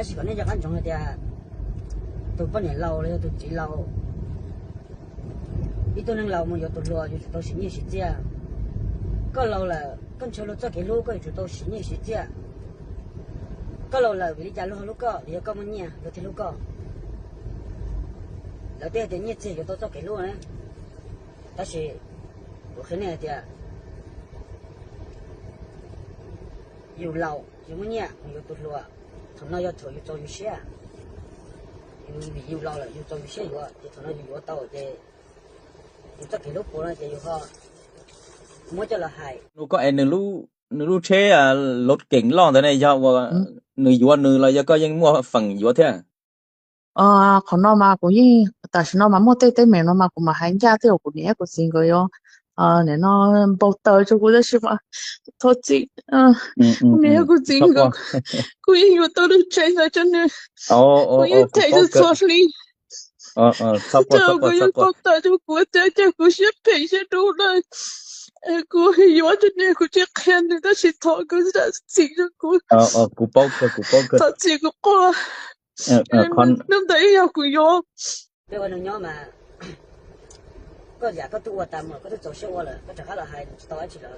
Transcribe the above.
Sim kom nej nco qab ntsoov hais tias tus poj niam laus los yog tus txiv laus, ib tug neeg laus mus yuav tus hluas yuav tsum tau siv nyiaj siv txiaj. Koj laus lawm, koj ntshaw luag txoj kev hlub, koj yuav tsum tau siv nyiaj siv txiaj. Koj laus lawm, vim li cas luag hlub koj? Vim yog koj muaj nyiaj luag thiaj hlub koj. Lawv twb hais tias nyiaj txiag yuav tau txoj kev hlub na. Tab sis kuv qhia nej hais tias yus laus yus muaj nyiaj mus yuav tus hluas, thaum no yog thaum yus txaus yus siab. Yus vim yus laus lawm yus txaus yus siab yuav, ces thaum no yus yuav tau ces yus txoj kev hlub puav no ces yus ho muab coj los hais. Nws koj es nws lub tsheb Lotus Keem loj ntawd ne yog ua nws yuav nws los yog koj yeej muaj feem yuav thiab? Qhov no mas kuv yeej, tam sim no mas muaj tej teeb meem no mas kuv mam hais ncaj thiab, kuv niam kuv txiv nkawd yuav nim no npau taws rau kuv tab sis mas thov txim. Kuv niam kuv txiv nkawd, kuv yeej yuav tau lub tsheb ntawd rau nws. Kuv yeej them txhua hli, tab sis kuv yeej npau taws rau kuv thiab, cas kuv siab phem siab dub lawm. Kuv yuav rau nws, kuv tsis qhia nws tab sis thov koj zam txim rau kuv. Thov txim kuv quaj, hnub ntawd ib yog kuv yuav. Peb ua neeg nyob mas koj yam koj twb ua tas mus, koj twb txaus siab ua lawm, koj rov qab los hais tsis tau dab tsi lawm.